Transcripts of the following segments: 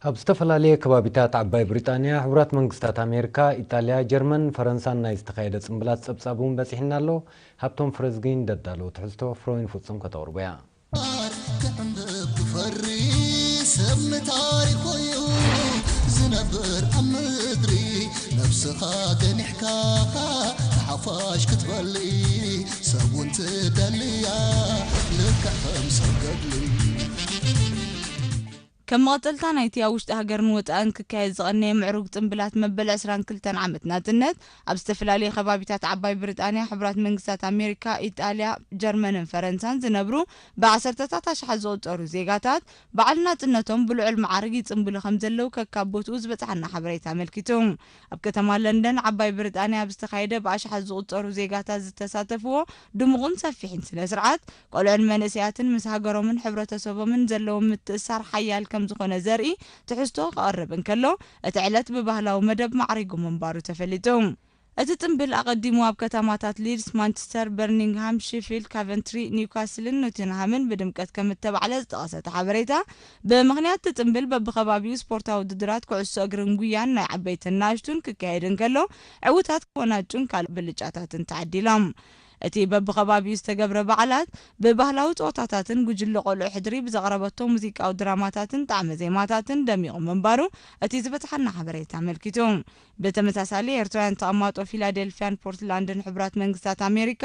ኣብ ዝተፈላለየ ከባቢታት ዓባይ ብሪጣንያ፣ ሕቡራት መንግስታት ኣሜሪካ፣ ኢጣልያ፣ ጀርመን፣ ፈረንሳን ናይ ዝተኻየደ ጽምብላት ጸብጻብ እውን በጺሕና ኣሎ። ሃብቶም ፍረዝጊን ደዳሎ ትሕዝቶ፣ ፍሮይን ፍጹም ከተቕርቦ እያ። ክዕንብብ ክፈሪ ሰብ ንታሪኹ እዩ ዝነብር ኣብ ምድሪ። ነብስኻ ገኒሕካ ንሓፋሽ ክትበሊ ሰብ እውን ትደልያ ልክዕ ከም ሰብ ገድሊ። ከም መቐጸልታ ናይቲ ኣብ ውሽጢ ሃገርን ወጻእን ክካየድ ዝቐነየ ምዕሩግ ጽምብላት መበል ዕስራን ክልተን ዓመት ናጽነት፣ ኣብ ዝተፈላለዩ ከባቢታት ዓባይ ብሪጣንያ፣ ሕቡራት መንግስታት ኣሜሪካ፣ ኢጣልያ፣ ጀርመንን ፈረንሳን ዝነብሩ ብዓሰርተታት ኣሽሓት ዝቑጸሩ ዜጋታት፣ በዓል ናጽነቶም ብልዑል መዓርግ ይጽምብሉ ከም ዘለዉ ከካብ ቦትኡ ዝበጽሓና ሓበሬታ ኣመልኪቱ። ኣብ ከተማ ለንደን፣ ዓባይ ብሪጣንያ፣ ኣብ ዝተኻየደ ብኣሽሓት ዝቑጸሩ ዜጋታት ዝተሳተፍዎ ድሙቕን ሰፊሕን ስነ ስርዓት፣ ቆልዑን መንእሰያትን ምስ ሃገሮምን ሕብረተሰቦምን ዘለዎም ምትእሳር ሓያል ከም ዝኾነ ዘርኢ ትሕዝቶ ክቐርብ እንከሎ፣ እቲ ዕለት ብባህላዊ መደብ ማዕሪጉ ምንባሩ ተፈሊጡ። እቲ ጽምብል ኣቐዲሙ ኣብ ከተማታት ሊድስ፣ ማንቸስተር፣ በርሚንግሃም፣ ሺፊልድ፣ ካቨንትሪ፣ ኒውካስልን ኖቲንግሃምን ብድምቀት ከም እተባዕለ ዝጠቐሰ እቲ ሓበሬታ፣ ብምኽንያት እቲ ጽምብል በብኸባቢኡ ስፖርታዊ ውድድራት ኩዕሶ እግርን ጉያን ናይ ዓበይትን ንኣሽቱን ክካየድ እንከሎ፣ ዕዉታት ክወናጩን ካልእ ብልጫታትን ተዓዲሎም። እቲ በብኸባቢኡ ዝተገብረ በዓላት ብባህላዊ ጸወታታትን ጉጅለ ቆልዑ ሕድሪ ብዘቕረበቶ ሙዚቃዊ ድራማታትን ጣዕመ ዜማታትን ደሚቑ ምንባሩ እቲ ዝበጽሓና ሓበሬታ ኣመልኪቱ። ብተመሳሳሊ፣ ኤርትራውያን ተቐማጦ ፊላደልፊያን ፖርትላንድን ሕቡራት መንግስታት ኣሜሪካ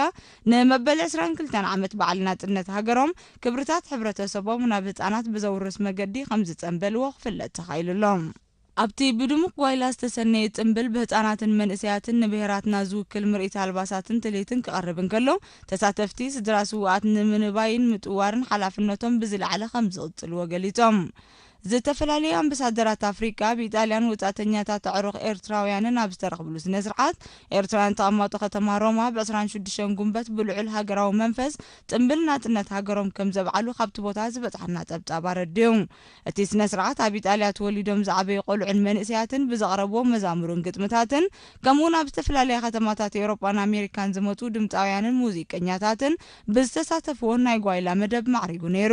ንመበል ዕስራን ክልተን ዓመት በዓል ናጽነት ሃገሮም ክብርታት ሕብረተሰቦም ናብ ህጻናት ብዘውርስ መገዲ ከም ዝጸንበልዎ ክፍለጥ ተኻኢሉ ኣሎ። ኣብቲ ብድሙቕ ጓይላ ዝተሰነየ ጽምብል ብህጻናትን መንእሰያትን ንብሄራትና ዝውክል ምርኢት ኣልባሳትን ትልሂትን ክቐርብ እንከሎ፣ ተሳተፍቲ ስድራ ስውኣት ንምንባይን ምጥዋርን ሓላፍነቶም ብዝለዓለ ከም ዝቕጽልዎ ገሊጾም። ዝተፈላለዩ ኣምባሳደራት ኣፍሪቃ ኣብ ኢጣልያን ወጻእተኛታት ኣዕሩኽ ኤርትራውያንን ኣብ ዝተረኽብሉ ስነ ስርዓት፣ ኤርትራውያን ተቐማጦ ከተማ ሮማ ብ ዕስራን ሽዱሽተን ጉንበት ብልዑል ሃገራዊ መንፈስ ጽምብል ናጽነት ሃገሮም ከም ዘብዓሉ ካብቲ ቦታ ዝበጽሓና ጸብጻብ ኣረድዩ። እቲ ስነ ስርዓት ኣብ ኢጣልያ ተወሊዶም ዝዓበዩ ቆልዑን መንእሰያትን ብዘቕረብዎ መዛሙርን ግጥምታትን፣ ከምኡውን ኣብ ዝተፈላለያ ከተማታት ኤውሮጳን ኣሜሪካን ዝመጹ ድምጻውያንን ሙዚቀኛታትን ብዝተሳተፍዎ ናይ ጓይላ መደብ ማዕሪጉ ነይሩ።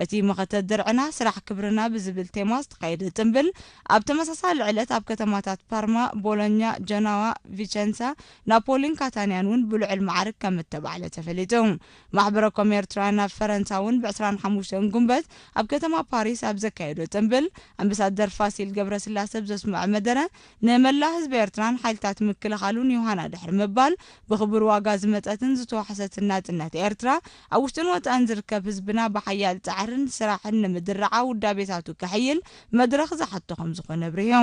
እቲ መኸተ ድርዕና ስራሕ ክብርና ብዝብል ቴማ ዝተኻየደ ጽምብል፣ ኣብ ተመሳሳሊ ዕለት ኣብ ከተማታት ፓርማ፣ ቦሎኛ፣ ጀናዋ፣ ቪቸንሳ፣ ናፖሊን ካታንያን እውን ብልዑል መዓርግ ከም እተባዕለ ተፈሊጡ። ማሕበረ ኮም ኤርትራውያን ኣብ ፈረንሳ እውን ብ ዕስራን ሓሙሽተን ጉንበት ኣብ ከተማ ፓሪስ ኣብ ዘካየዶ ጽምብል፣ ኣምባሳደር ፋሲል ገብረስላሰ ኣብ ዘስምዖ መደረ፣ ንመላእ ህዝቢ ኤርትራን ሓይልታት ምክልኻሉን ዮሃና ድሕሪ ምባል፣ ብኽቡር ዋጋ ዝመጸትን ዝተዋሕሰትን ናጽነት ኤርትራ፣ ኣብ ውሽጥን ወጻእን ዝርከብ ህዝብና ብሓያል ጻዕርን ስራሕን ንምድርዓ ውዳቤታቱ ከሕይል መድረኽ ዝሓቶ ከም ዝኾነ ኣብሪሁ።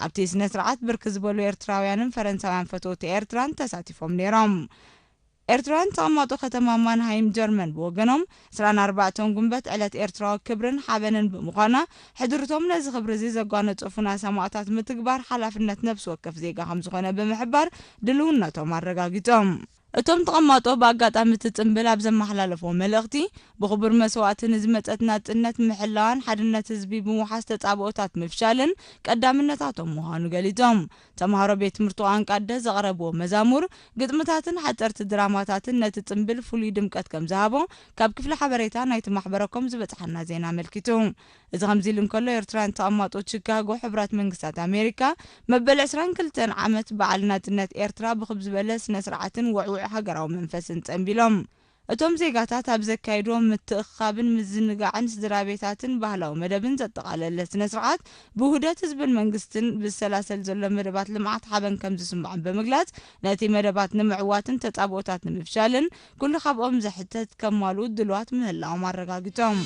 ኣብቲ ስነ ስርዓት ብርክት ዝበሉ ኤርትራውያንን ፈረንሳውያን ፈተውቲ ኤርትራን ተሳቲፎም ነይሮም። ኤርትራውያን ተቐማጦ ከተማ ማንሃይም ጀርመን ብወገኖም፣ ዕስራን ኣርባዕተን ጉንበት ዕለት ኤርትራዊ ክብርን ሓበንን ብምዃና፣ ሕድርቶም ነዚ ክብሪ እዚ ዘጓነጸፉና ሰማእታት ምትግባር ሓላፍነት ነፍሲ ወከፍ ዜጋ ከም ዝኾነ ብምሕባር ድልውነቶም ኣረጋጊጾም። እቶም ተቐማጦ ብኣጋጣሚ እቲ ጽምብል ኣብ ዘመሓላለፍዎ መልእኽቲ፣ ብኽቡር መስዋእቲ ንዝመጸት ናጽነት ምሕላዋን ሓድነት ህዝቢ ብምውሓስ ተጻብኦታት ምፍሻልን ቀዳምነታቶም ምዃኑ ገሊጾም። ተምሃሮ ቤት ትምህርቲ ቋንቋ ኣደ ዘቕረብዎ መዛሙር፣ ግጥምታትን ሓጸርቲ ድራማታትን ነቲ ጽምብል ፍሉይ ድምቀት ከም ዝሃቦ ካብ ክፍሊ ሓበሬታ ናይቲ ማሕበረ ኮም ዝበጽሓና ዜና ኣመልኪቱ። እዚ ከምዚ ኢሉ እንከሎ፣ ኤርትራውያን ተቐማጦ ቺካጎ፣ ሕቡራት መንግስታት ኣሜሪካ፣ መበል ዕስራን ክልተን ዓመት በዓል ናጽነት ኤርትራ ብኽብ ዝበለ ስነ ስርዓትን ውዕውዕ ሃገራዊ መንፈስን ጸንቢሎም። እቶም ዜጋታት ኣብ ዘካየድዎ ምትእኽኻብን ምዝንጋዕን ስድራ ቤታትን ባህላዊ መደብን ዘጠቓለለ ስነ ስርዓት፣ ብውህደት ህዝብን መንግስትን ብዝሰላሰል ዘሎ መደባት ልምዓት ሓበን ከም ዝስምዖም ብምግላጽ፣ ነቲ መደባት ንምዕዋትን ተጻብኦታት ንምፍሻልን ኩሉ ካብኦም ዝሕተት ከማልኡ ድልዋት ምህላዎም ኣረጋጊጾም።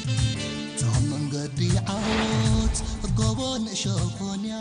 እታ መንገዲ ዓወት ጎቦ ንእሾኾንያ